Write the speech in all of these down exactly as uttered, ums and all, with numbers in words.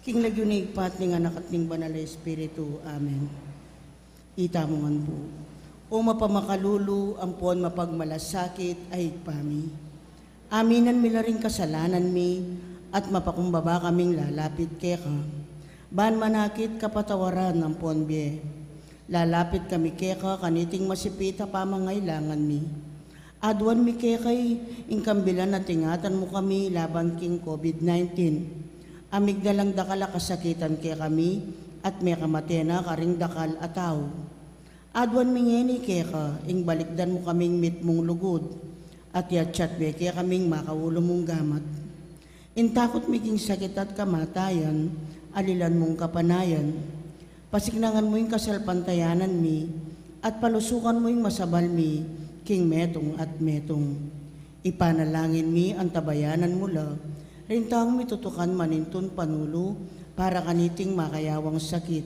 King lagyu ning Ibpa at ning Anak at ning Banal a Espiritu. Amen. Itamu ngan pu. O mapamakalulu ampon mapagmalasakit a Ibpa mi, aminan mi la ring kasalanan mi at mapakumbaba kaming lalapit keka, ban manakit kapatawaran ampon bie. Lalapit kami keka kaniting masipit a pamangailangan mi. Aduan mi keka ing kambilan at ingatan mu kami laban king COVID nineteen. A migdalang dakal a kasakitan kekami at mekamate na karing dakal a tau. Aduan mi ngeni keka ing balikdan mu kaming mitmung lugud at iatsat me kekaming makaulu mung gamat. Ing takut mi king sakit at kamatayan, alilan mung kapanayan. Pasiknangan mu ing kasalpantayanan mi at palusukan mu ing masabal mi king metung at metung. Ipanalangin mi antabayanan mu la ring taung mitutukan manintun panulu para kaniting makayawang sakit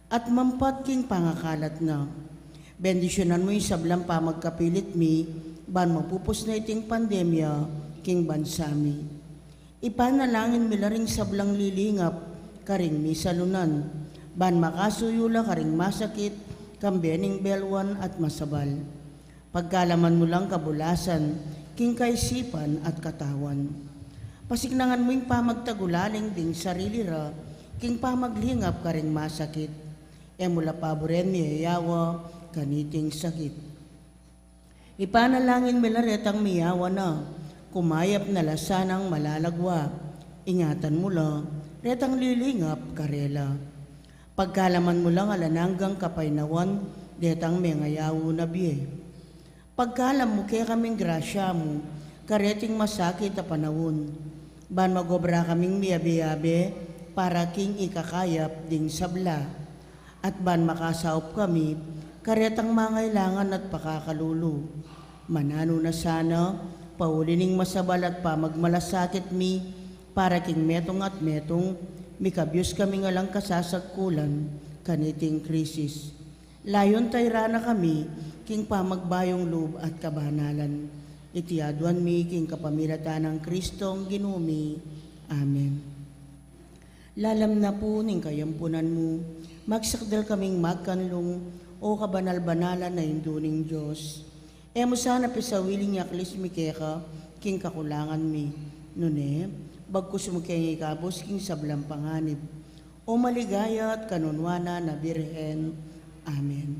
at mampat king pangakalat na. Bendisyunan mu ing sablang pamagkapilit mi ban mapupus na iting pandemya king bansa mi. Ipanalangin mi la ring sablang lilingap karing misalunan ban makasuyu la karing masakit kambe ning belwan at masabal. Pagkalaman mu lang kabulasan king kaisipan at katawan. Pasiknangan mu ing pamagtagulaling ding sarili ra king pamaglingap karing masakit. E mu la paburen miyayawa kaniting sakit. Ipanalangin mi la retang miyawa na, kumayap na la sanang malalagwa. Ingatan mu la retang lilingap karela. Pagkalaman mu lang alang anggang kapaynawan detang mengayaw na bie. Pagkalam mu kekaming grasya mu kareting masakit a panaun, ban magobra kaming miyabe-yabe para king ikakayap ding sabla, at ban makasaup kami karetang mangailangan at pakakalulu. Mananu na sana, pauli ning masabal at pamagmalasakit mi para king metung at metung, mikabyus kaming alang kasasagkulan kaniting krisis. Layun tayran na kami king pamagbayung lub at kabanalan. Iti aduan mi king kapamilatan nang Kristong Ginu mi. Amen. Lalam na pu ning kayampunan mu, magsakdal kaming magkanlung, o kabanal-banalan a Indu ning Dios. E mu sana pisawili ing aklis mi keka king kakulangan mi, nune bagkus mu keng ikabus king sablang panganib. O maligaya at kanunuanan a Birhen. Amen.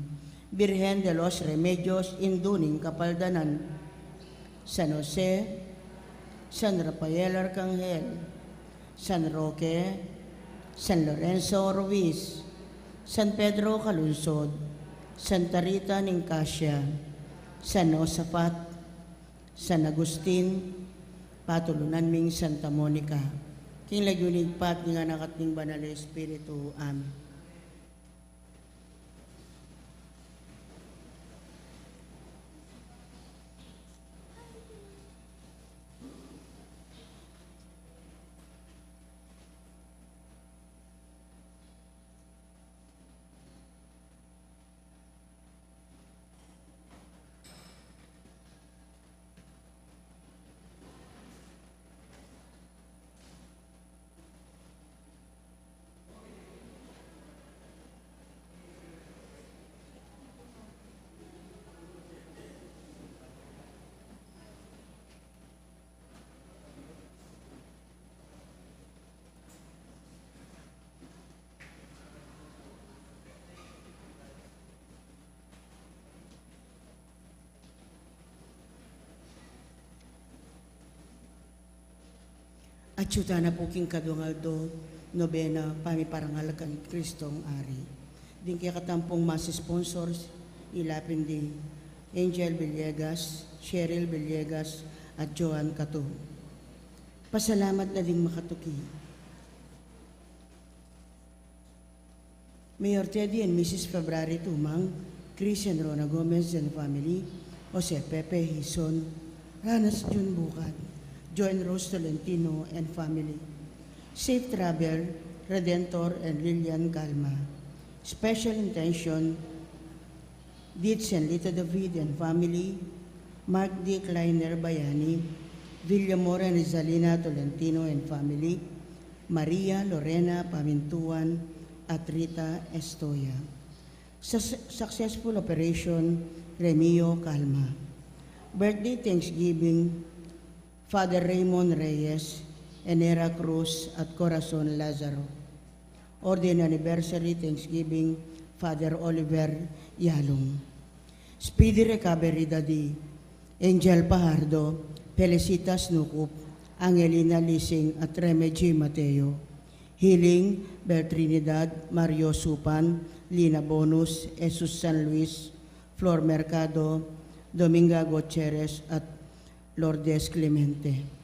Birhen de los Remedios, Indu ning Kapaldanan. San Jose, San Rafael Arcangel, San Roque, San Lorenzo Ruiz, San Pedro Calungsod, Santa Rita ning Cascia, San Josafat, San Agustin, patulunan ming Santa Monica. King lagyu ning Ibpa at ning Anak at ning Banal a Espiritu. Amen. Atyu tana pu king kaduang aldo, nobena, pamiparangal kang Kristong Ari. Ding kekatamu pung Mass sponsors, ila pin di Angel Villegas, Cheryl Villegas, at Joan Catu. Pasalamat na ding makatuki. Mayor Teddy and Missus February Tumang, Chris and Rona Gomez and family, Jose Pepe Hison, Ranas Jun Bukat, Joe and Rose Tolentino and family. Safe travel, Redentor and Lilian Calma. Special intention, Dids and Lito David and family, Mark D. Kleiner Bayani, Villamor and Rizalina Tolentino and family, Maria Lorena Pamintuan, at Rita Estoya. Sus-, successful operation, Remio Calma. Birthday Thanksgiving, Father Raymond Reyes, Enera Cruz, at Corazon Lazaro. Orden Anniversary Thanksgiving, Father Oliver Yalong. Speedy recovery, Daddy. Angel Pajardo, Felicitas Nukup, Angelina Lising, at Reme G. Mateo. Healing, Bel Trinidad, Mario Supan, Lina Bonus, Jesus San Luis, Flor Mercado, Dominga Gutierrez, at Lourdes Clemente.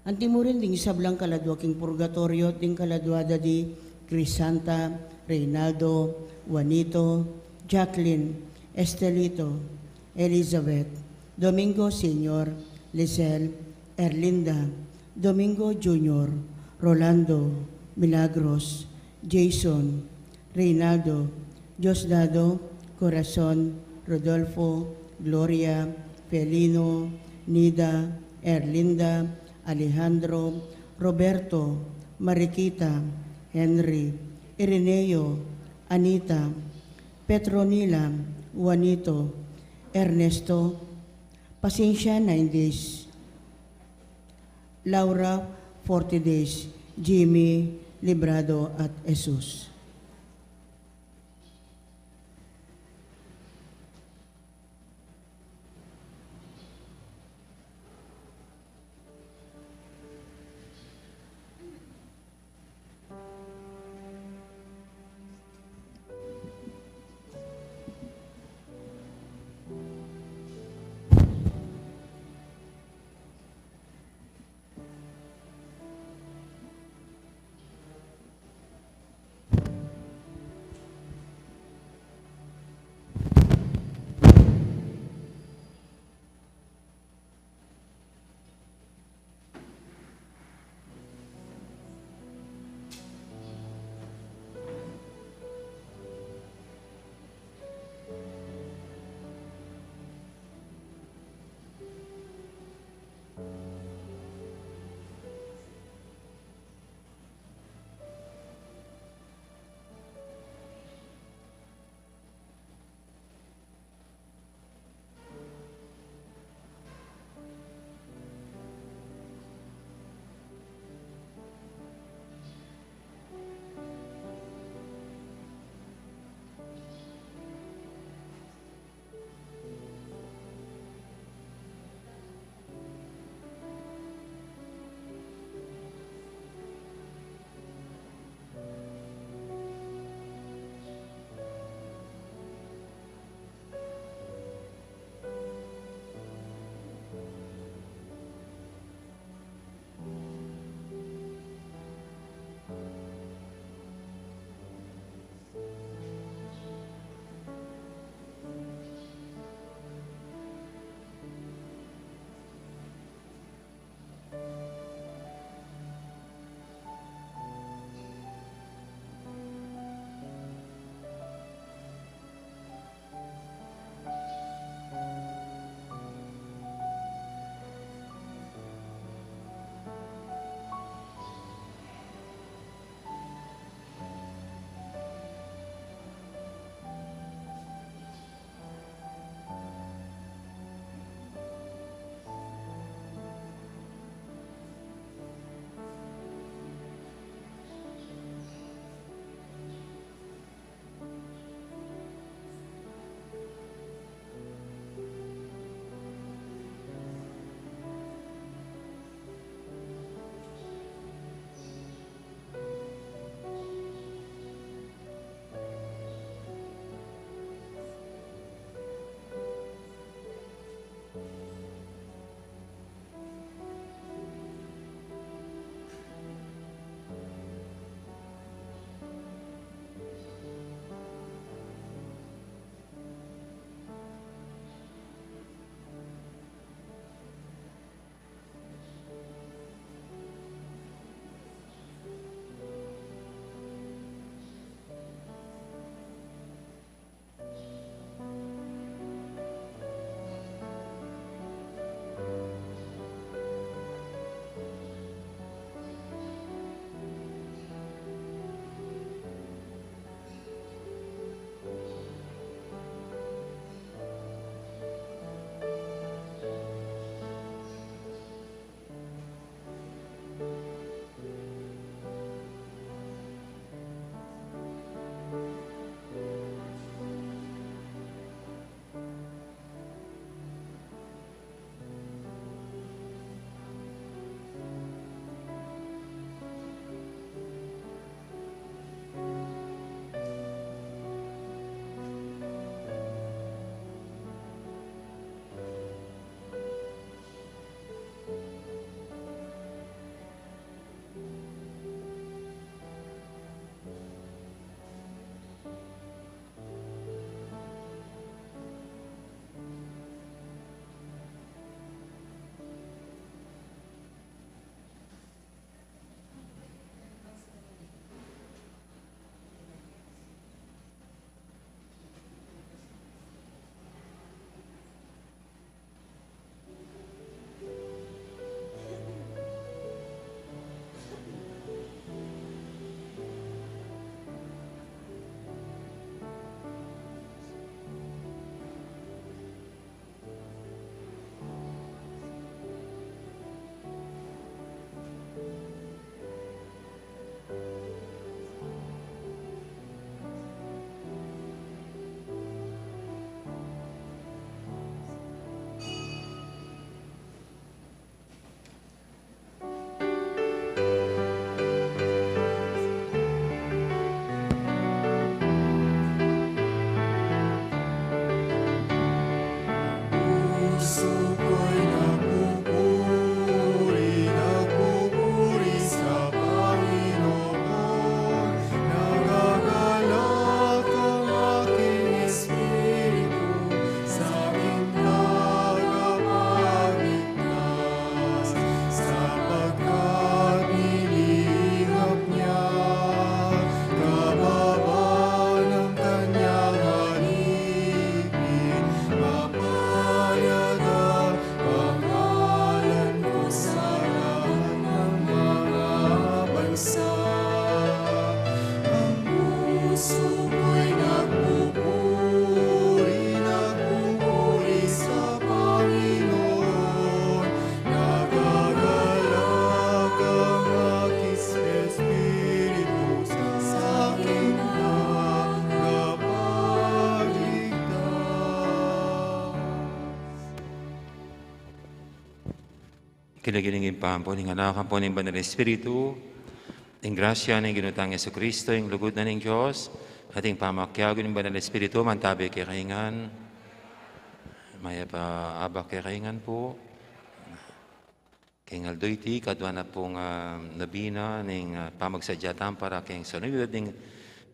Anti mu rin ding sablang kaladua king purgatoryo, ding kaladua da di Crisanta, Reynaldo, Juanito, Jacqueline, Estelito, Elizabeth, Domingo Senior, Lisel, Erlinda, Domingo Junior, Rolando, Milagros, Jason, Reynaldo, Diosdado, Corazon, Rodolfo, Gloria, Felino, Nida, Erlinda, Alejandro, Roberto, Mariquita, Henry, Ireneo, Anita, Petronila, Juanito, Ernesto, Pasensia, nine days, Laura, forty days, Jimmy, Librado, at Jesus. Lagyu ning Ibpa, ampo ning Anak, ampo ning Banal Espiritu. Ing grasya ning Ginu tang Jesucristo, ing lugud na ning Dios, at ing pamakiabe ning Banal Espiritu, mantabe kekayu ngan. Mayap a abak kekayu ngan pu. Keng aldo iti, kaduan na pung, ah, nobena ning, ah, pamagsadya tamu para keng Solemnidad ning,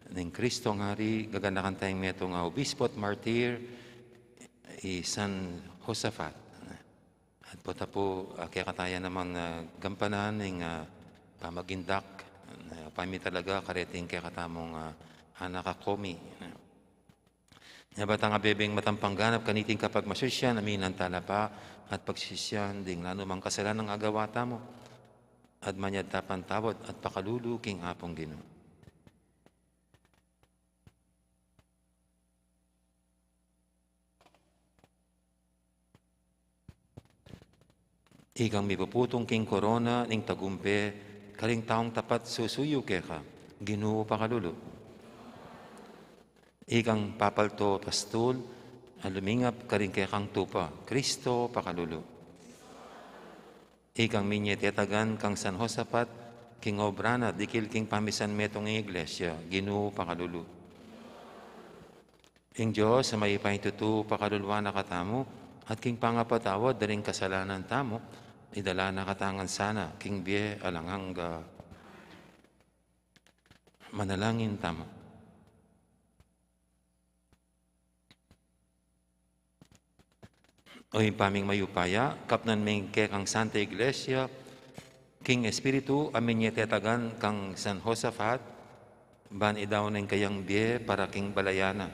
ning Kristong Hari, gaganakan tayang metung a obispo at martir, i San Josafat. At pota pu, ah, kekatamu naman, ah, gampanan ning, ah, pamagindak, ah, pami talaga kareting kekatamung, ah, anak a komi. Nya ba tang abebeng matampang ganap kaniting kapagmasusyan, aminan tala pa at pagsisian ding nanumang kasalanang agawa tamu, at manyad ta patawad at pakalulu king Apung Ginu. Ikang mipuputung king korona ning tagumpe karing taung tapat susuyu keka, Ginu, pakalulu. Ikang papalto pastul a lumingap karing kekang tupa, Kristo, pakalulu. Ikang minye tetagan kang San Josafat king obra na dikil king pamisan metung ing Iglesia, Ginu, pakalulu. Ing Dios a mayupayang tutu pakaluluan na katamu, at king pangapatawad da ring kasalanan tamu, idala na katamu ngan sana king bie alang angga. Manalangin tamu. O Ibpa ming mayupaya, kapnan ming kekang Santa Iglesia king Espiritu a minye tetagan kang San Josafat, ban idaun ing kayang bie para king balayan na.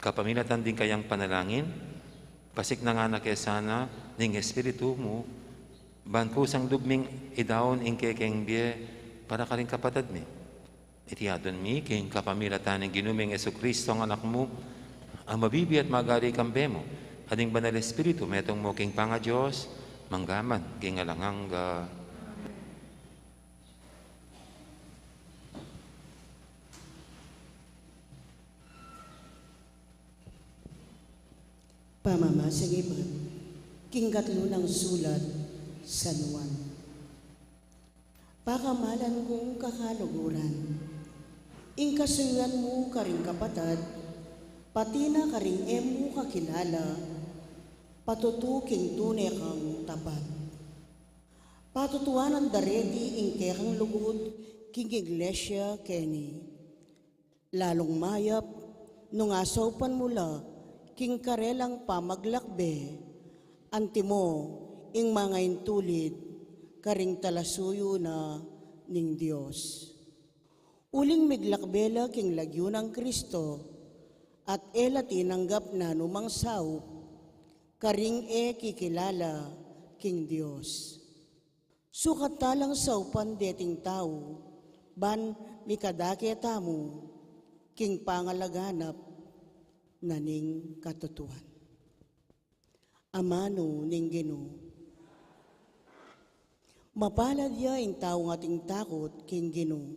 Kapamilatan ding kayang panalangin, pasiknangan na ke sana ning Espiritu mu, ban kusang lub ming idaun ing kekeng bie para karing kapatad mi. Iti adwan mi king kapamilatan ning Ginu ming Jesucristo, ing Anak mu, a mabibie at magari kambe mu, at ning Banal Espiritu, metung mu king pangaDios, mangga man king alang angga. Pamamasan ibat king katlu nang sulat San Juan. Pakamalan kung kakaluguran, ing kasuyuan mu karing kapatad, pati na karing e mu kakilala, patutu king tune kang tapat. Patutuanan da reti ing kekang lugud king Iglesia keni. Lalung mayap nung asaupan mu la king karelang pamaglakbe, antimo ing mangaintulid karing talasuyu na ning Dios. Uling miglakbe la king lagyu nang Kristo, at e la tinanggap nanumang saup karing e kikilala king Dios. Sukat talang saupan deting tau, ban mikadake tamu king pangalaganap na ning katutuan. Amanu ning Ginu. Mapalad ya ing taung ating takut king Ginu.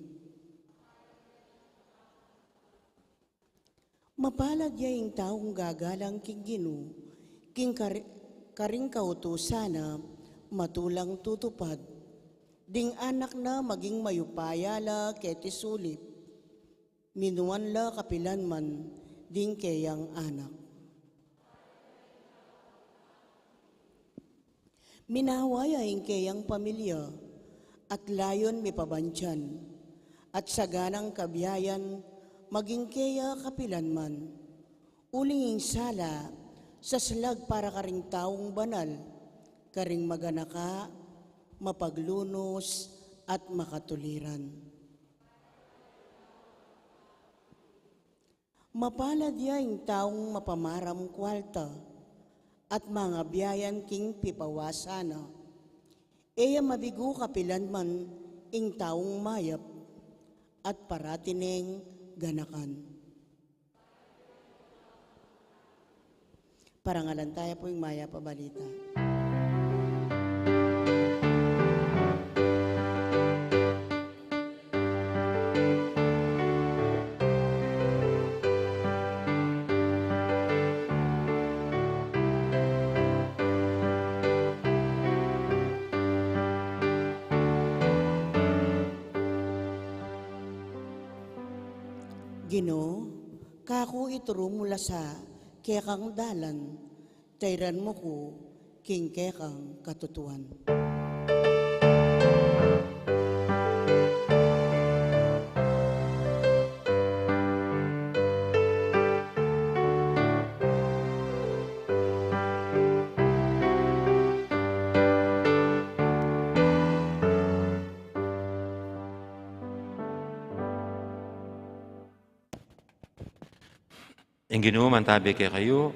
Mapalad ya ing taung gagalang king Ginu, king kar-, karing kautusan na matulang tutupad. Ding anak na maging mayupaya la keti sulip, minuan la kapilan man ding keyang anak. Minawa ya ing keyang pamilya, at layun mipabantian, at saganang kabiayan maging keya kapilan man. Uling ing sala, saslag para karing taung banal, karing maganaka, mapaglunus, at makatuliran. Mapalad ya ing taung mapamaram kualta at mangabiayan king pipawasan na. E ya mabigu kapilan man ing taung mayap at parati neng ganakan. Parangalan taya pu ing mayap a balita. Ginu, kaku ituru mu la sa kekang dalan, tairan mu ku king kekang katutuan. Ing Ginu mantabi kekayu.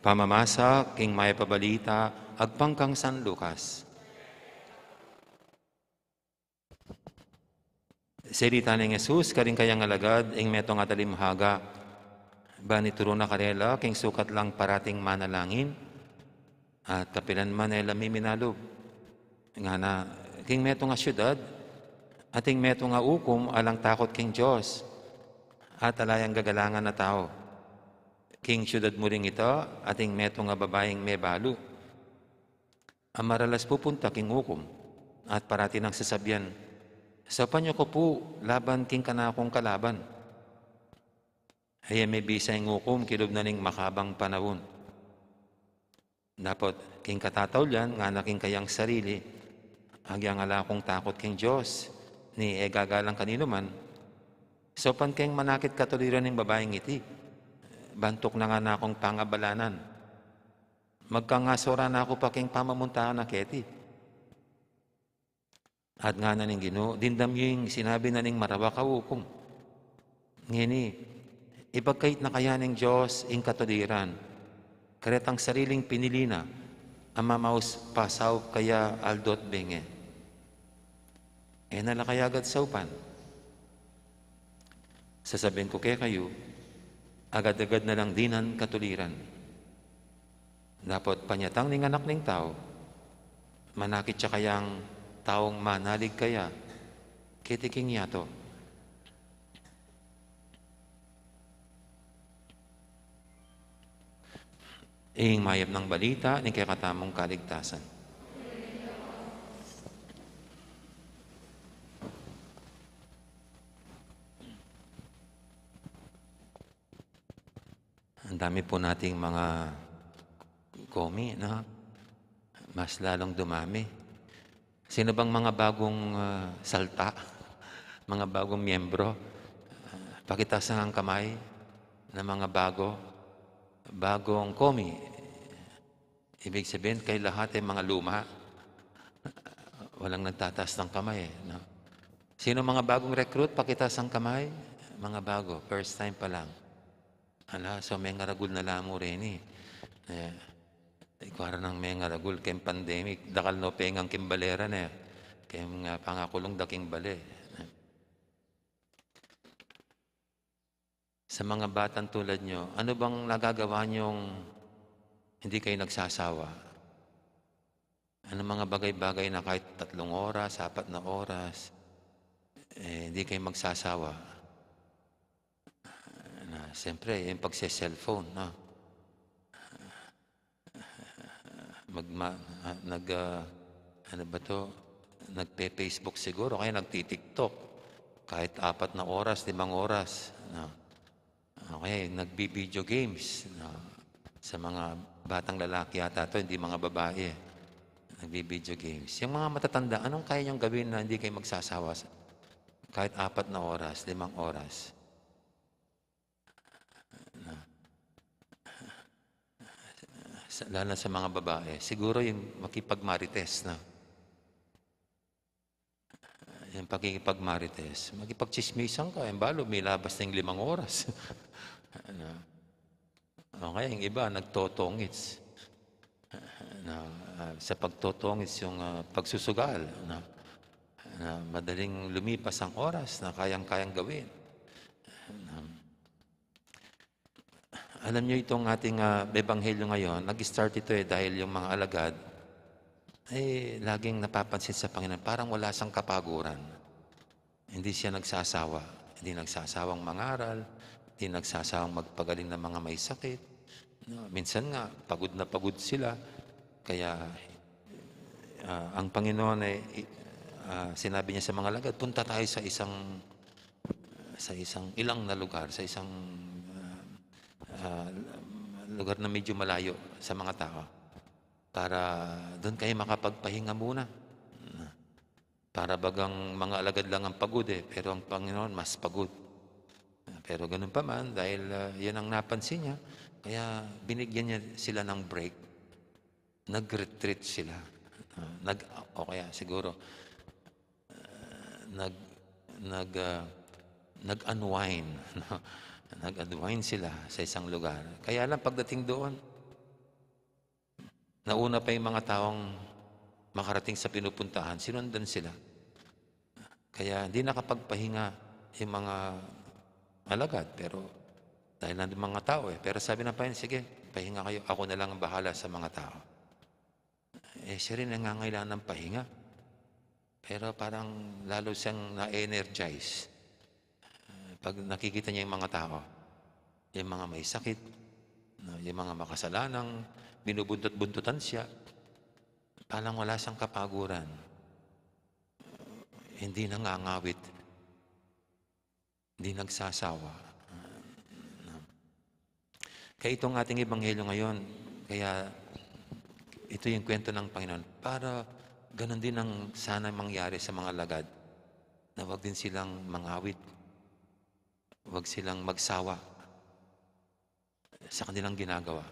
Pamamasa king Mayap a Balita agpang kang San Lucas. Sinalita neng Jesus karing kayang alagad ing metung a talimhaga, ban ituru na karela king sukat lang parating manalangin, at kapilan man e la miminalub. Ngana, king metung a siudad, ating metung a ukum alang takut king Dios, at ala yang gagalangan a tau. King siudad mu ring ita, ating metung a babaing mebalu a maralas pupunta king ukum, at parati nang sasabian, "Saupan yu ku pu laban king kanakung kalaban." E ya mebisa ing ukum king lub na ning makabang panaun. Dapot king katataulian, ngana king kayang sarili, "Agyang ala kung takut king Dios, ni e gagalang kaninuman, saupan keng manakit katuliran ning babaing iti, ban tuknangan na kung pangabalanan. Magkangasura na ku pa king pamamunta na keti." At ngana ning Ginu, "Dimdam yu ing sinabi na ning marawak a ukum. Ngeni, ipagkait na kaya ning Dios ing katuliran karetang sariling pinili na, a mamaus pasaup kaya aldo at bengi? E na la kaya agad saupan? Sasabian ku kekayu, agad-agad na lang dinan katuliran. Dapot panyatang ning Anak ning Tau, manakit ya kayang taung manalig kaya keti king yatu." Ing mayap nang balita ning kekatamung kaligtasan. Ang dami po nating mga komi, no? Mas lalong dumami. Sino bang mga bagong, ah, salta? Mga bagong miyembro? Ah, pakitaas ang kamay ng mga bago. Bagong komi. Ibig sabihin, kayo lahat ay mga luma. Walang nagtataas ng kamay, eh, no? Sino mga bagong recruit? Pakitaas ang kamay. Mga bago, first time pa lang. Ala, so mengaragul na la mu reni. Eh, ikuara nang mengaragul keng pandemic. Dakal no pengang king bale ran, eh. Keng, ah, pangakulung da king bale. Sa mga batang tulad nyo, ano bang nagagawa nyong hindi kayo nagsasawa? Ano mga bagay-bagay na kahit tatlong oras, apat na oras, eh, hindi kayo magsasawa? Na, siyempre, yung pagse-cellphone, no? Mag-, ma-, ah, nag, ah, ano ba 'to? Nagpe-Facebook siguro, kaya nagti-TikTok. Kahit apat na oras, limang oras, no? Okay, nagbi-video games, no? Sa mga batang lalaki yata 'to, hindi mga babae, eh. Nagbi-video games. Yung mga matatanda, anong kaya niyong gawin na hindi kayo magsasawa sa, kahit apat na oras, limang oras? Na, sa, lalo na sa mga babae, siguro yung makipagmarites, no? Yung pakikipagmarites, makipagtsismisan ka, yung balo, may labas ng limang oras. Ano? O kaya yung iba, nagtotongits. Na, ah, sa pagtotongits yung, ah, pagsusugal, na, na madaling lumipas ang oras na kayang-kayang gawin. Na, alam nyo, itong ating, ah, ebanghelyo ngayon, nag-start ito, eh, dahil yung mga alagad, eh, laging napapansin sa Panginoon, parang wala siyang kapaguran. Hindi siya nagsasawa. Hindi nagsasawang mangaral, hindi nagsasawang magpagaling ng mga may sakit. No, minsan nga, pagod na pagod sila. Kaya, ah, ang Panginoon ay, i-, ah, sinabi niya sa mga alagad, "Punta tayo sa isang, sa isang ilang na lugar, sa isang, ah, ah, lugar na medyo malayo sa mga tao. Para dun kayo makapagpahinga muna. Para bagang mga alagad lang ang pagod eh, pero ang Panginoon mas pagod. Pero ganun pa man, dahil, ah, yun ang napansin niya, kaya binigyan niya sila ng break. Nag-retreat sila. Ah, nag-, o kaya siguro, ah, nag-, nag-, ah, nag-unwind, no? Nag-unwind sila sa isang lugar. Kaya lang pagdating doon, nauna pa yung mga taong makarating sa pinupuntahan, sinundan sila. Kaya hindi nakapagpahinga yung mga alagad, pero dahil nandun mga tao eh. Pero sabi ng Panginoon, "Sige, pahinga kayo. Ako na lang ang bahala sa mga tao." Eh, siya rin nangangailangan ng pahinga. Pero parang lalo siyang na-energize. Eh, pag nakikita niya yung mga tao, yung mga may sakit, no, yung mga makasalanang binubuntot-buntutan siya, parang wala siyang kapaguran. Hindi nangangawit. Hindi nagsasawa. Kaya itong ating ebanghelyo ngayon, kaya ito yung kwento ng Panginoon, para ganun din ang sana mangyari sa mga alagad, na wag din silang mangawit, wag silang magsawa sa kanilang ginagawa.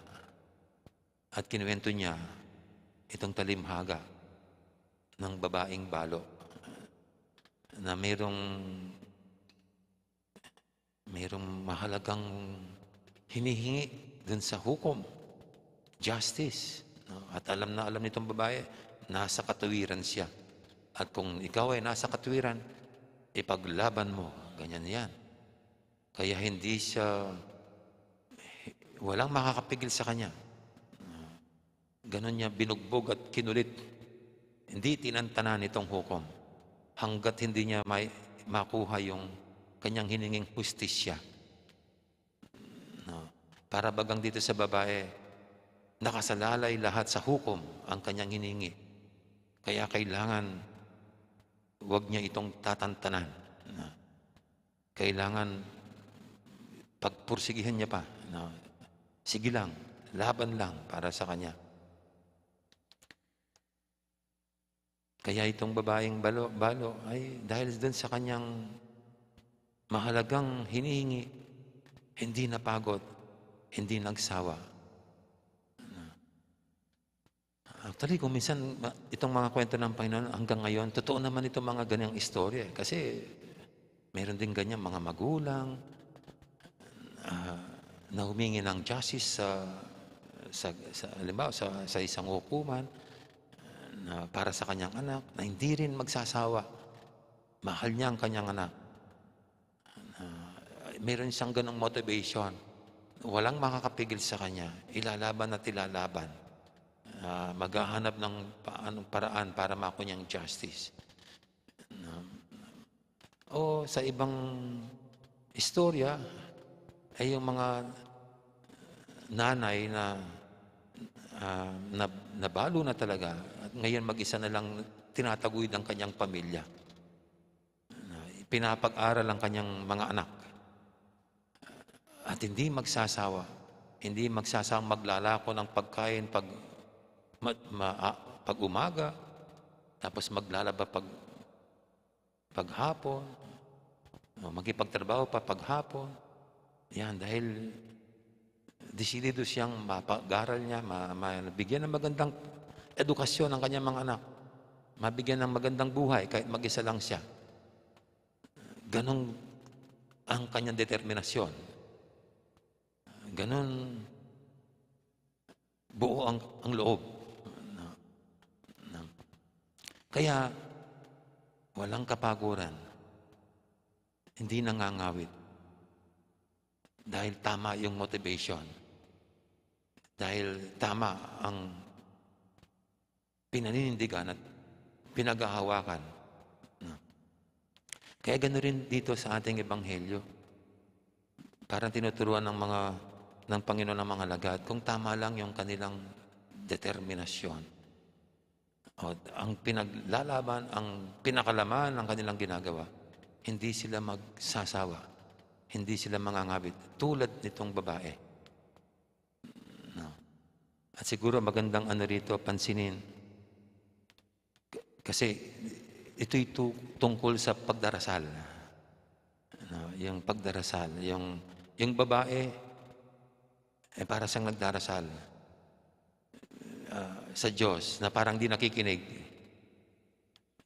At kinuwento niya itong talimhaga ng babaeng balo na mayroong, mayroong mahalagang hinihingi dun sa hukom, justice, no? At alam na alam nitong babae, nasa katuwiran siya. At kung ikaw ay nasa katuwiran, ipaglaban mo, ganyan yan. Kaya hindi siya, walang makakapigil sa kanya. Ganun niya binugbog at kinulit. Hindi tinantanan itong hukom hanggat hindi niya may, makuha yung kanyang hininging hustisya. No? Para bagang dito sa babae, nakasalalay lahat sa hukom ang kanyang hiningi. Kaya kailangan wag niya itong tatantanan. No? Kailangan pagpursigihan niya pa. No? Sige lang, laban lang para sa kanya. Kaya itong babaeng balo, balo ay dahil dun sa kanyang mahalagang hinihingi, hindi napagod, hindi nagsawa. Actually, kung minsan, ma-, itong mga kwento ng Panginoon hanggang ngayon, totoo naman itong mga ganyang istorya eh. Kasi meron din ganyan mga magulang, ah, na humingi ng justice sa, sa, sa, halimbawa, sa, sa isang hukuman, na para sa kanyang anak, na hindi rin magsasawa. Mahal niya ang kanyang anak. Ah, meron siyang ganong motivation. Walang makakapigil sa kanya. Ilalaban at ilalaban. Ah, maghahanap ng pa-, anong paraan para makuha niyang justice. No? O sa ibang istorya, ay yung mga nanay na, ah, na, nabalo na talaga at ngayon mag-isa na lang tinataguyod ang kanyang pamilya. Na pinapag-aral ang kanyang mga anak. At hindi magsasawa. Hindi magsasawang maglalako ng pagkain pag, ma-, ma-, ah, pag umaga, tapos maglalaba pag, paghapon, o makipagtrabaho pa paghapon. Yan, dahil desidido siyang mapag-aral niya, ma-, ma-, bigyan ng magandang edukasyon ang kanyang mga anak. Mabigyan ng magandang buhay kahit mag-isa lang siya. Ganun ang kanyang determinasyon. Ganun buo ang, ang loob. No? No? Kaya, walang kapaguran. Hindi nangangawit. Dahil tama yung motivation. Dahil tama ang pinaninindigan at pinaghahawakan. No? Kaya gano'n rin dito sa ating ebanghelyo. Parang tinuturuan ng mga, ng Panginoon ang mga alagad kung tama lang yung kanilang determinasyon. O, ang pinaglalaban, ang pinakalaman ng kanilang ginagawa, hindi sila magsasawa. Hindi sila mangangawit tulad nitong babae. No? At siguro magandang ano rito, pansinin, k-, kasi ito'y tu-, tungkol sa pagdarasal. No? Yung pagdarasal, yung, yung babae, eh, para siyang nagdarasal, ah, sa Diyos na parang di nakikinig.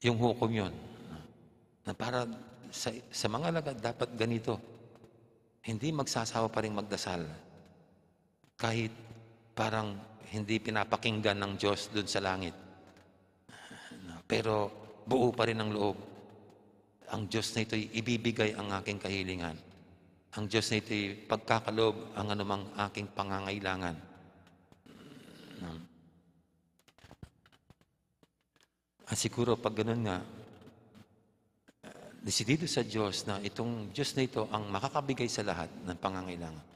Yung hukom yun. Na para sa, sa mga alagad, dapat ganito. Hindi magsasawa pa rin magdasal. Kahit parang hindi pinapakinggan ng Diyos dun sa langit. Pero buo pa rin ang loob. Ang Diyos na ito'y ibibigay ang aking kahilingan. Ang Diyos na ito'y pagkakaloob ang anumang aking pangangailangan. At siguro pag ganun nga, desidido sa Diyos na itong Diyos na ito ang makakabigay sa lahat ng pangangailangan.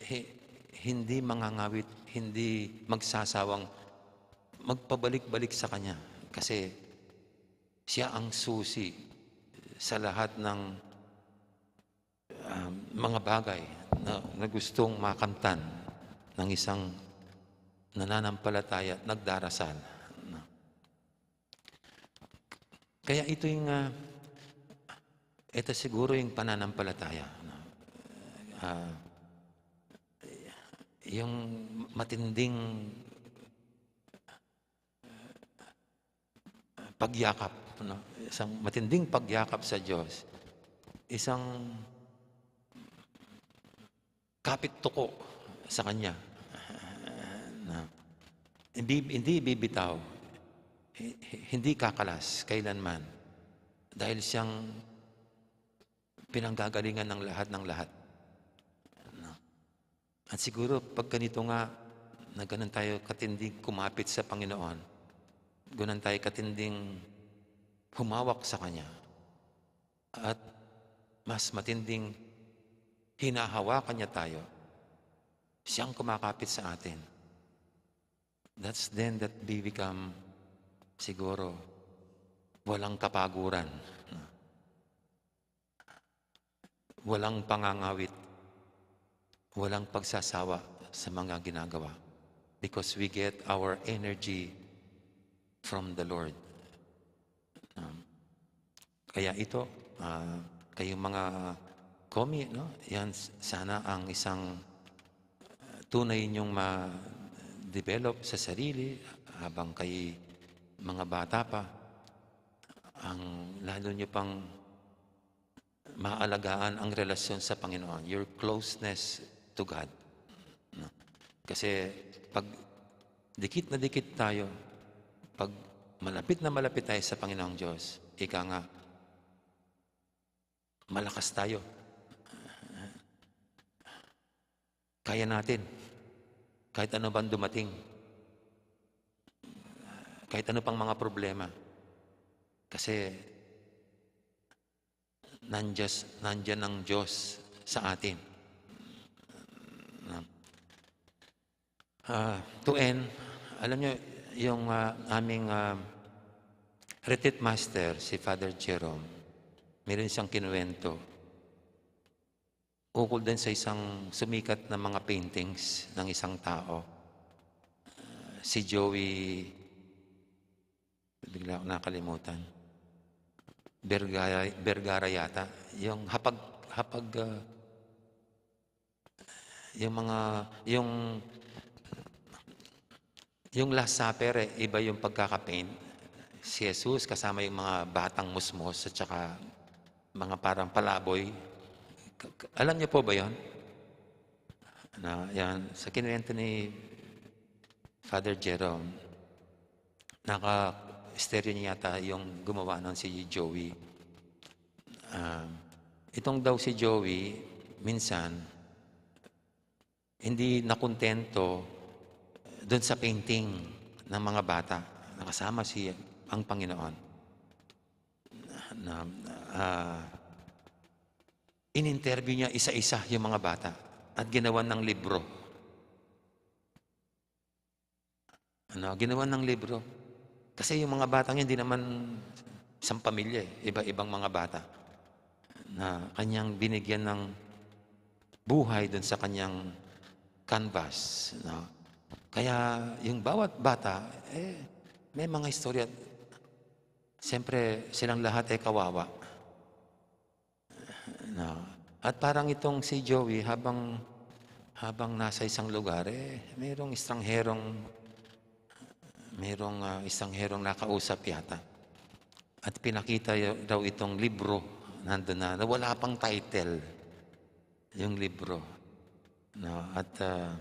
Eh, hindi mangangawit, hindi magsasawang magpabalik-balik sa Kanya. Kasi Siya ang susi sa lahat ng, ah, mga bagay na, na gustong makamtan ng isang nananampalataya at nagdarasal. No? Kaya ito yung, ah, ito siguro yung pananampalataya. No? Ah, yung matinding pagyakap, no? Isang matinding pagyakap sa Diyos. Isang kapit tuko sa Kanya. Na hindi, hindi bibitaw, hi-, hi-, hindi kakalas kailanman. Dahil siyang pinanggagalingan ng lahat ng lahat. No? At siguro, pag ganito nga, na ganun tayo katinding kumapit sa Panginoon, ganun tayo katinding humawak sa Kanya, at mas matinding hinahawakan niya tayo, siyang kumakapit sa atin. That's then that we become, siguro, walang kapaguran, walang pangangawit, walang pagsasawa sa mga ginagawa. Because we get our energy from the Lord. Um, kaya ito, ah, kayong mga komi, no? Yan, s-, sana ang isang, ah, tunay ninyong ma-develop sa sarili habang kayo mga bata pa, ang lalo nyo pang maalagaan ang relasyon sa Panginoon, your closeness to God. No? Kasi pag dikit na dikit tayo, pag malapit na malapit tayo sa Panginoong Diyos, ika nga, malakas tayo. Kaya natin. Kahit ano bang dumating. Kahit ano pang mga problema. Kasi nandiyan, nandiyan ang Diyos sa atin. Ah, to end, alam niyo, yung, ah, aming, ah, retreat master, si Father Jerome, meron siyang kinuwento ukol din sa isang sumikat na mga paintings ng isang tao. Ah, si Joey, bigla ko nakalimutan. Vergara, Vergara yata. Yung hapag, hapag, ah, yung mga, yung, yung Last Supper, eh, iba yung pagkakapaint. Si Jesus kasama yung mga batang musmos at saka mga parang palaboy. K-, k-, alam niyo po ba yon? Na, yan, sa kinuwento ni Father Jerome, naka-stereo niya yata yung gumawa nun, si Joey. Ah, itong daw si Joey, minsan, hindi nakontento dun sa painting ng mga bata. Nakasama si ang Panginoon. Na, ah, in-interview niya isa-isa yung mga bata at ginawan ng libro. Ano, ginawan ng libro. Kasi yung mga batang yun, di naman isang pamilya eh. Iba-ibang mga bata na kanyang binigyan ng buhay dun sa kanyang canvas, no? Kaya yung bawat bata, eh, may mga istorya. Siyempre, silang lahat ay kawawa. No? At parang itong si Joey, habang, habang nasa isang lugar, eh, mayroong estrangherong, mayroong, ah, estrangherong nakausap yata. At pinakita y-, daw itong libro, nandun na, na wala pang title yung libro. No? At, ah,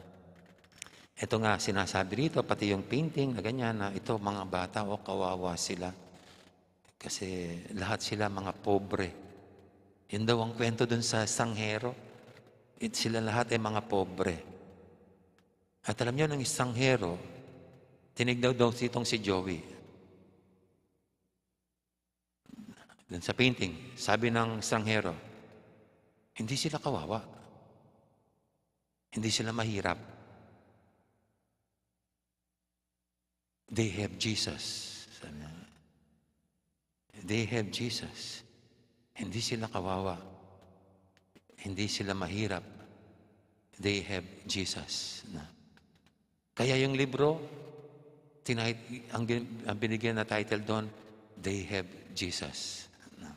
ito nga, sinasabi rito, pati yung painting na ganyan, na ito, mga bata, o, kawawa sila. Kasi lahat sila mga pobre. Yun daw ang kwento dun sa estranghero. It-, sila lahat ay mga pobre. At alam niyo, nung estranghero, tinignan daw itong si Joey. Dun sa painting, sabi ng estranghero, "Hindi sila kawawa. Hindi sila mahirap. They have Jesus." Sabi niya, "They have Jesus. Hindi sila kawawa. Hindi sila mahirap. They have Jesus." Na. Kaya yung libro, tinahit-, ang bin-, ang binigyan na title doon, "They Have Jesus." Na.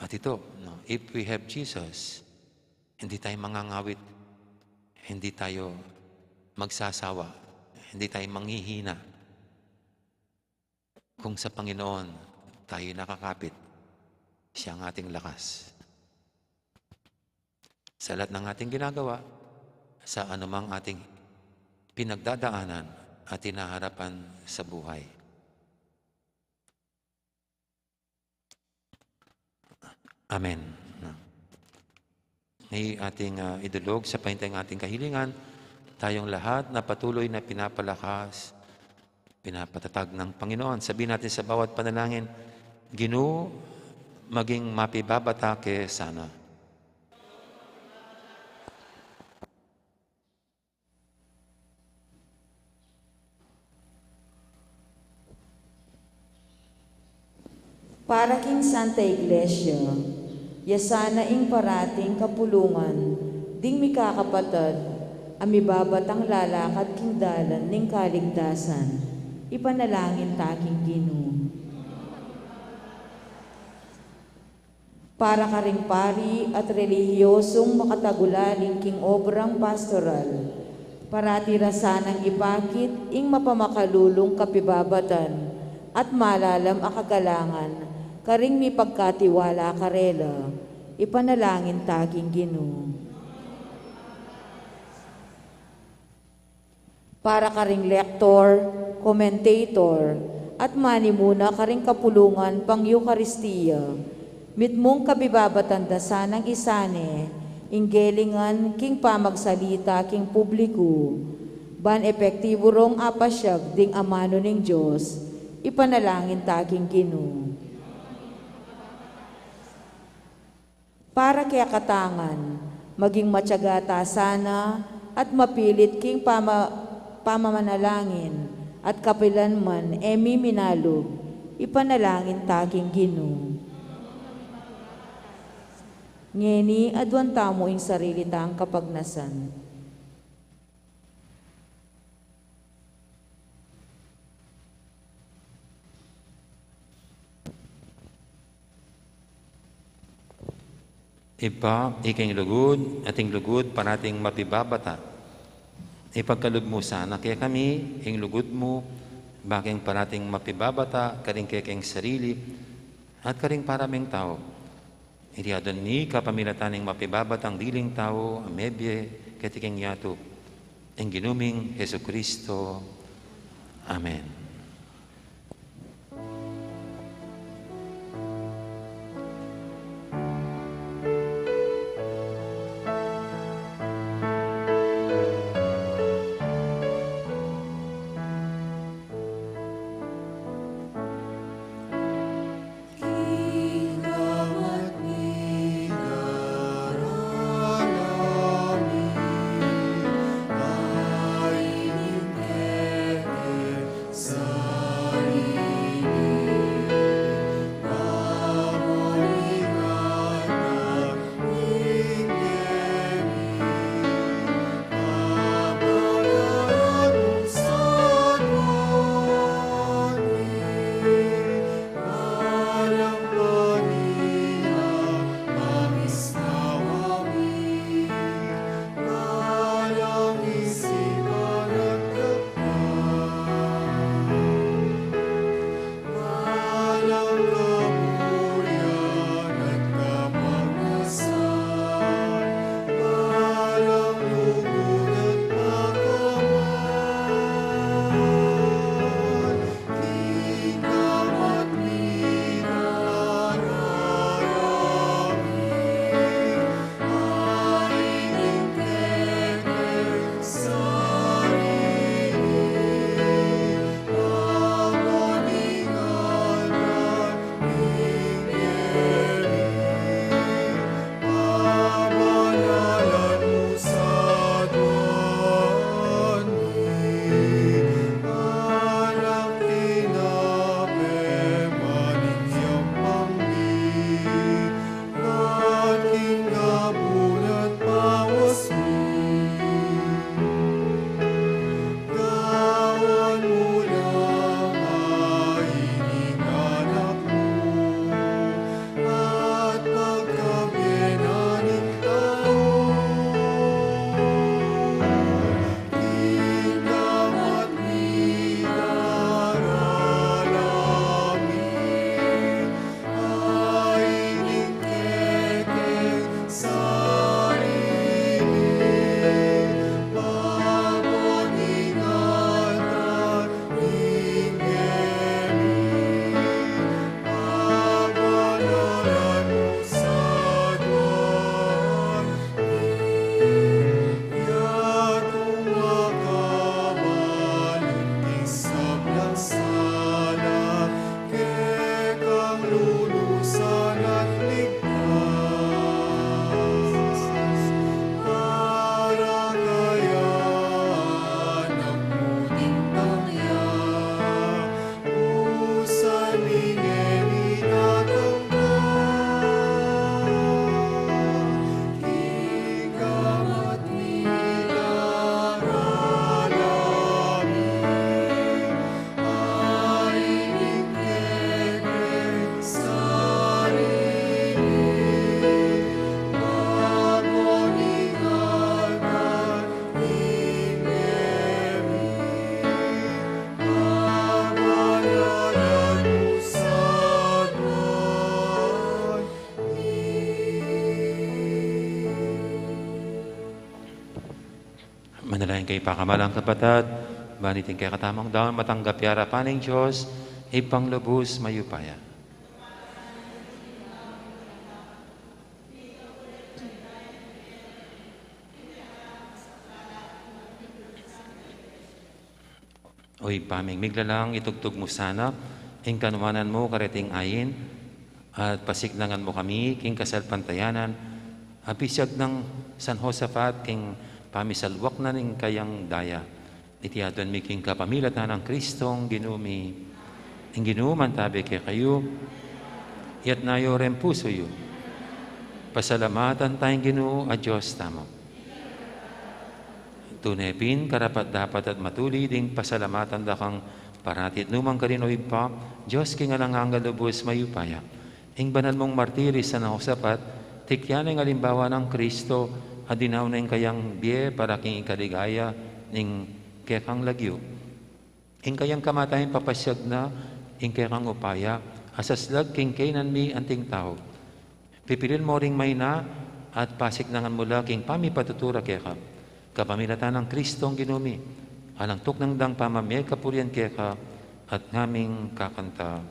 At ito, no, if we have Jesus, hindi tayo mangangawit, hindi tayo magsasawa, hindi tayo manghihina. Kung sa Panginoon tayo nakakapit, siya ang ating lakas. Sa lahat ng ating ginagawa, sa anumang ating pinagdadaanan at hinaharapan sa buhay. Amen. Ngayon ating, ah, idulog sa paintang ating kahilingan, tayong lahat na patuloy na pinapalakas, pinapatatag ng Panginoon. Sabihin natin sa bawat panalangin, "Ginu, maging mapibabata ke sana." Para king Santa Iglesia, ya sana ing parating kapulungan ding mikakapatad a mibabatang lalakad king dalan ning kaligtasan, ipanalangin ta king Ginu. Para karing pari at relihiyosong makatagulaling king obrang pastoral, parati ra sanang ipakit ing mapamakalulung kapibabatan at malalam a kagalangan karing mipagkatiwala karela, ipanalangin ta king Ginu. Para karing lektor, komentator, at manimuna karing kapulungan pang Eukaristia, mitmung kabibabatan da sanang isane ing gelingan king pamagsalita king publiku, ban epektibu rong apasyag ding amanu ning Dios, ipanalangin ta king Ginu. Para kekatangan, maging matiyaga ta sana at mapilit king pama-, pamamanalangin at kapilan man e mi minalub, ipanalangin ta king Ginu. Ngeni, aduan tamu ing sarili tang kapagnasan. Ibpa, ika ing lugud, at ing lugud parating mapibabata. Ipagkalub mu sana kekami ing lugud mu, ba keng parating mapibabata karing kekeng sarili at karing para meng tau. Iti adwan mi kapamilatan ning mapibabatang diling tau a mebie keti king yatu, ing Ginu ming Jesucristo. Amen. Dalayan kayu pakamalan kung kapatad, ban iting kekatamung daun matanggap ya king arapan ning Dios, Ibpang lubus mayupaya. O Ibpa ming miglalang, itugtug mu sana ing kanuanan mu kareting ain, at pasiknangan mu kami king kasalpantayanan a pisiag nang San Josafat king pamisalwaknan ning kayang daya. Iti aduan mi king kapamilatan nang Kristong Ginu mi. Ing Ginu mantabe kekayu. Iyatas yu ring pusu yu. Pasalamatan taya ing Ginu a Dios tamu. Tune pin karapat-dapat at matulid ing pasalamatan da kang parati at nukarin man karin, O Ibpa, Dios king alang angga, lubus mayupaya. Ing banal mung martir i San Josafat, tikyan ne ing alimbawa nang Kristo, a dinaun ne ing kayang bie para king ikaligaya ning kekang lagyu. Ing kayang kamatayan papasiag na ing kekang upaya a saslag king kaynan mi anting tau. Pipilin mu ring maina at pasiknangan mu la king pamipatutu ra keka. Kapamilatan nang Kristong Ginu mi, alang tuknang dang pamamie kapurian keka at ngaming kakanta.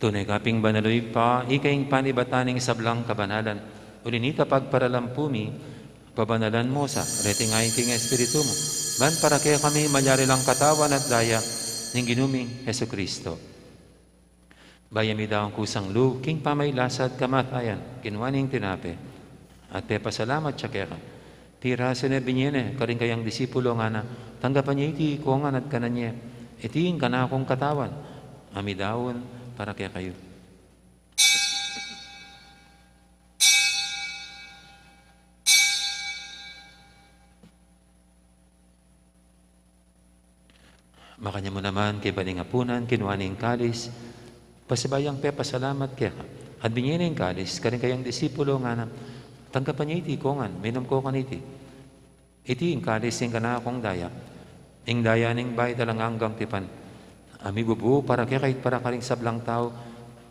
Tune ka pin banal, O Ibpa, ika ing panibatan ning sablang kabanalan. Uli na nita pagparalampu mi, pabanalan mu sa reting ain king Espiritu mu, ban para kekami malyari lang katawan at daya ning Ginu ming Jesucristo. Bayu ya midaun kusang lub king pamagkasakit at kamatayan, kinua ne ing tinape at pepasalamat ya keka, pirasu ne, binie ne karing kayang disipulo, ngana: Tanggapan ye iti ikongan at kanan ye, iti ing kanakung katawan a midaun para kekayu. Makanyan mu naman kaybat ning apunan, kinua ne ing kalis, pasibayu yang pepasalamat keka at binie ne ing kalis karing kayang disipulo, ngana: Tanggapan ye iti ikongan, minum ko kaniti. Iti ing kalis ning kanakung daya, ing daya ning bayu at alang anggang tipan, a mibubu para kekayu at para karing sablang tau,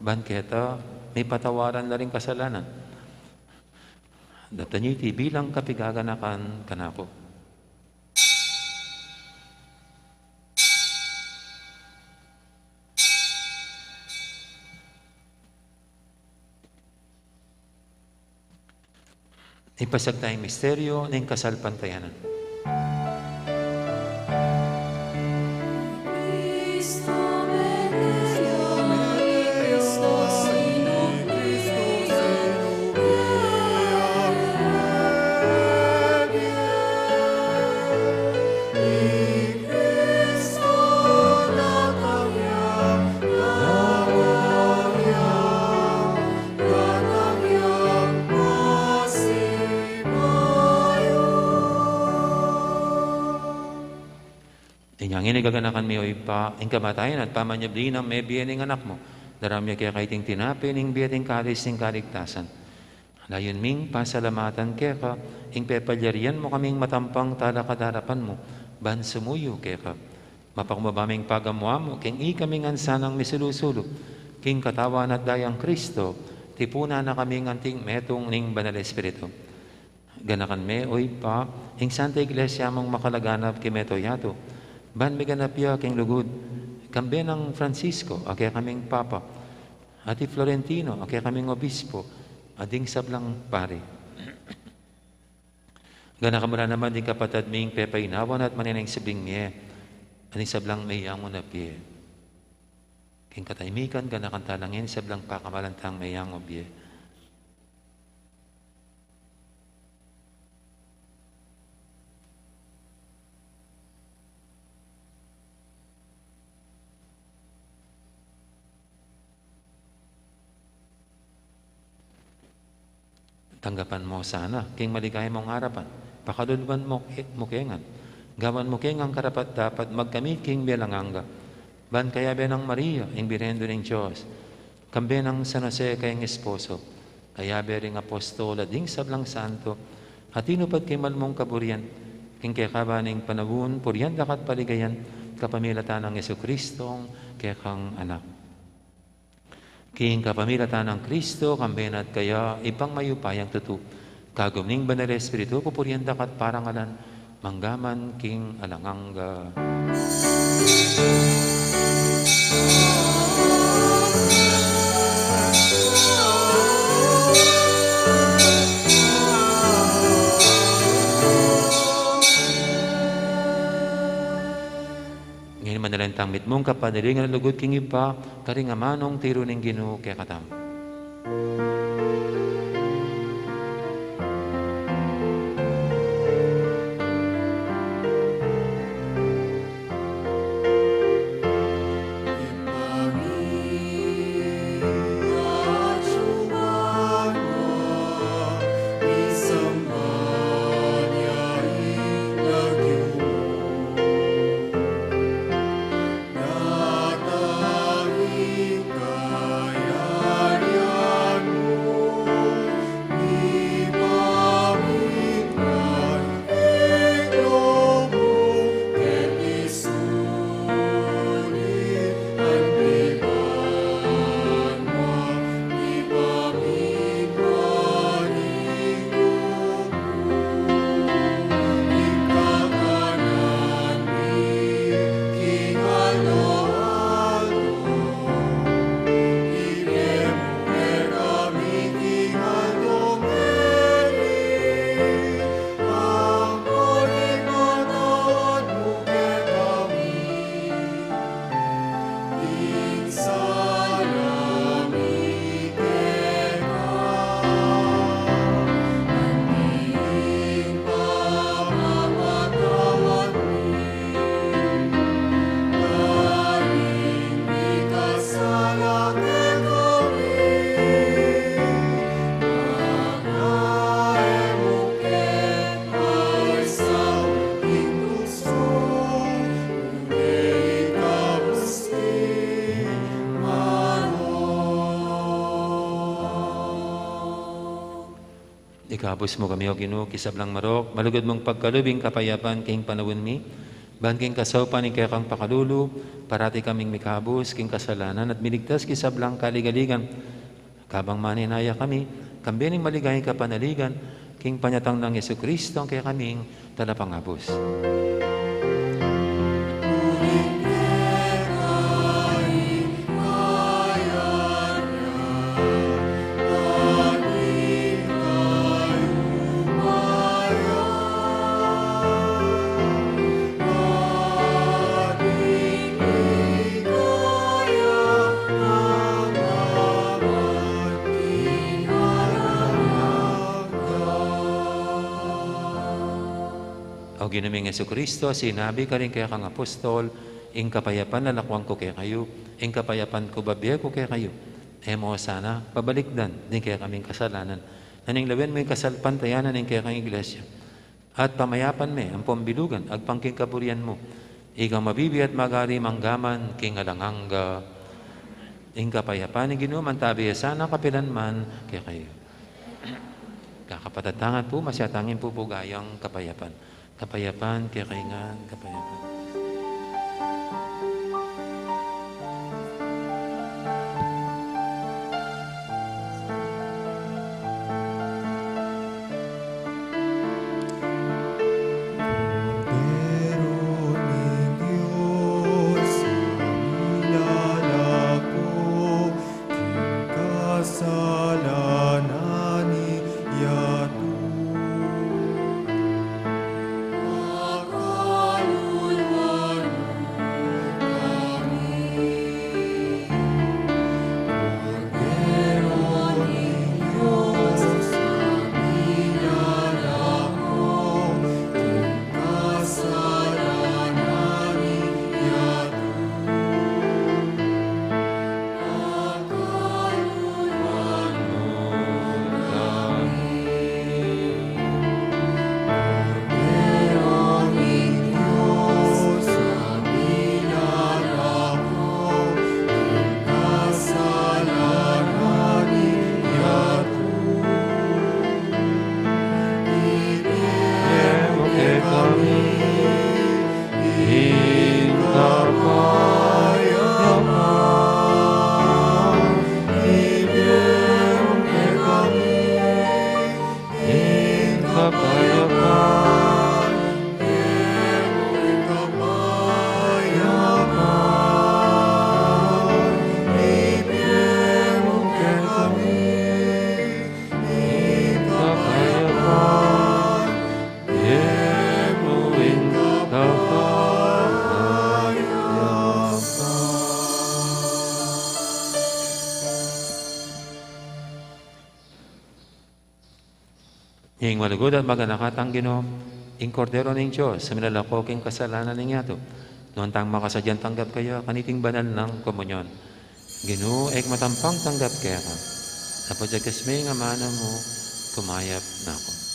ban keta mipatawaran la ring kasalanan. Daptan ye iti bilang kapaganakan kanaku. Ipasiag taya ing misteryu ning kasalpantayanan. Inya ngeni gaganakan mi, O Ibpa, ing kamatayan at pamanyubli nang mebie ning Anak mu. Daraun mi keka iting tinape ning bie at ing kalis ning kaligtasan. Layun ming pasalamatan keka ing pepalyarian mu kaming matampang talakad king arapan mu, ban sumuyu keka. Mapakumbaba ming pagamu-amu king ikami ngan sanang misulu-sulu king katawan at dayang Kristo, tipunan na kaming anting metung ning Banal Espiritu. Ganakan me, o Ibpa, ing Santa Iglesia mung makalaganap king mabilug a yatu, ban miganap ya king lugud, kambe nang Francisco, a kekaming Papa, at i Florentino, a kekaming Obispo, at ding sablang pari. Ganakan mu la naman ding kapatad ming pepainawan at maneneng subling mie, at ding sablang meyangu na bie. King katahimikan, ganakan tala ngeni ing sablang pakamalan tang meyangu bie. Tanggapan mu sana king maligaya mung arapan, pakaluluan mu ke-, mu kengan, gawan mu kengan karapat-dapat magkamit king bie alang angga. Ban kayabe nang Maria, ing Birhen Indu ning Dios, kambe nang San Jose, kayang esposo, kayabe ring apostol at ding sablang santo, a tinupad king mal mung kaburian, king kekaban ning panaun, purian da ka at paligayan, kapamilatan nang Jesucristong kekang Anak. King kapamilatan nang Kristo, kambe na at kaya, Ibpang mayupayang tutu, kagum ning Banal a Espiritu, pupurian da ka at parangalan, mangga man king alang angga. Ngeni manalangin tang mitmung kapanaligan a lugud king Ibpa, karing amanung tiru ning Ginu kekatamu. Ikabus mu kami, O Ginu, king sablang marok, malugud mung pagkalub ing kapayapan king panaun mi, ban king kasaupan ning kekang pakalulu, parati kaming mikabus king kasalanan at miligtas king sablang kaligaligan. Kabang manenaya kami, kambe ning maligayang kapanaligan, king panyatang nang Jesucristo, a kekaming Talapangabus. O Ginu ming Jesucristo, sinabi karing kekang apostol, ing kapayapan lalakwan ku kekayu, ing kapayapan ku babie ku kekayu. E mu sana pabalikdan ding kekaming kasalanan, nune lawen mu ing kasalpantayanan ning kekang Iglesia. At pamayapan me ampong bilugan agpang king kaburian mu. Ika mabibie at mag-ari mangga man king alang angga. Ing kapayapan ning Ginu mantabi ya sana kapilan man kekayu. Kakapatad, tangan pu, masyatangin pu pu gayang kapayapan. Kapayapan kekayu ngan, kapayapan. Ing malugud at maganaka tang Ginu, ing Kordero ning Dios, a milalako king kasalanan ning yatu. Nuan tang makasadyang tanggap kaya kaniting banal nang komunyon. Ginu, e ku matampang tanggap keka, dapot ya king amanu mu, kumayap na ku.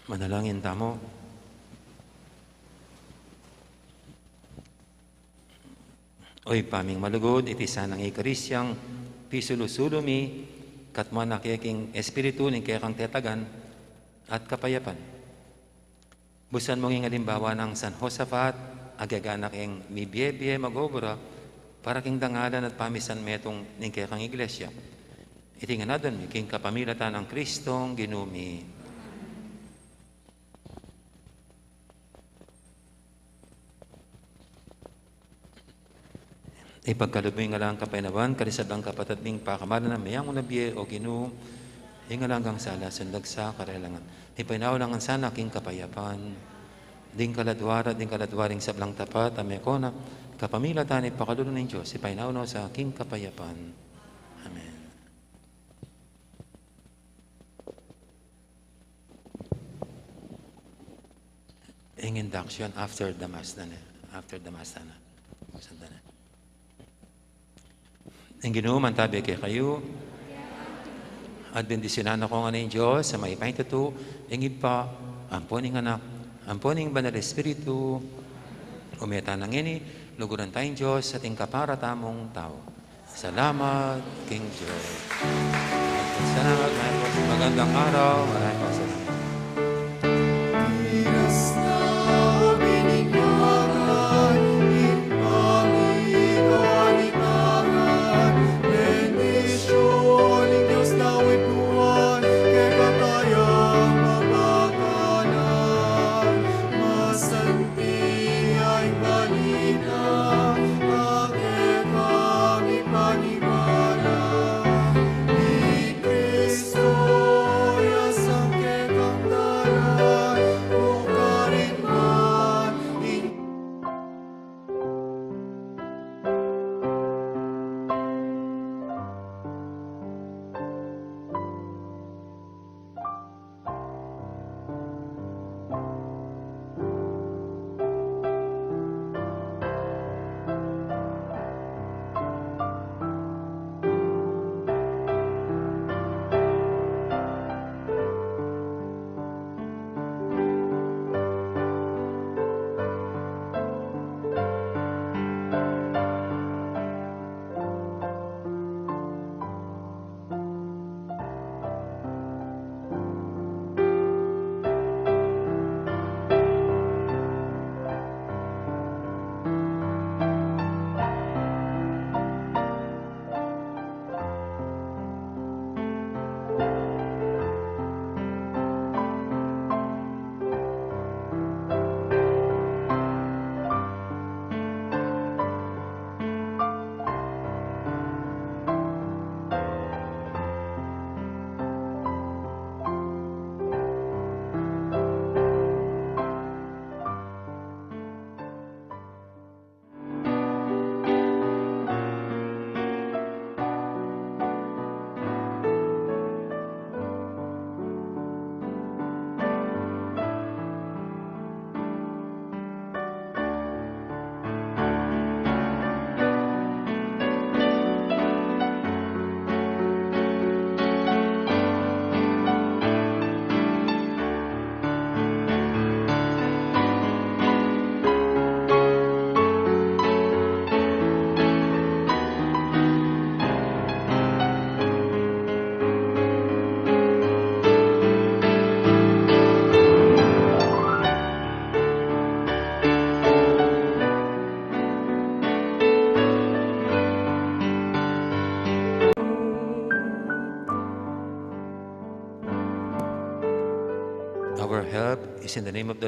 Manalangin tamu. O Ibpa ming malugud, iti sanang Eukaristiang pisulu-sulu mi, katmuan na ke king Espiritu ning kekang tetagan at kapayapan. Busan mung ing alimbawa nang San Josafat, agyaga na keng mibie-bie mag-obra para king dangalan at pamisan metung ning kekang Iglesia. Iti ngan adwan mi king kapamilatan nang Kristong Ginu mi. Ipagkalub mu ing alang kapaynawan, karing sablang kapatad ming pakamalan a meyang na bie, O Ginu, ing alang sala, sundag sa karelangan. Ipainawa na ngan sana king kapayapan ding kaladua ra, ding kaladua ring sablang tapat a meko na, kapamilatan ning pakalulu ning Dios, ipainawa na sa king kapayapan. Amen. Ing induction after the Mass na, ne? After the Mass na. Santa na. Ing Ginu mantabi kekayu. At bendisyunan na kayu ngan ning Dios a mayupaya, ing Ibpa, ampo ning Anak, ampo ning Banal Espiritu. Ume tana ngeni, luguran taya ing Dios at ing kapara tamung tau. Salamat king Dios. Salamat, Marcos. Magandang araw. Maraming salamat. Our help is in the name of the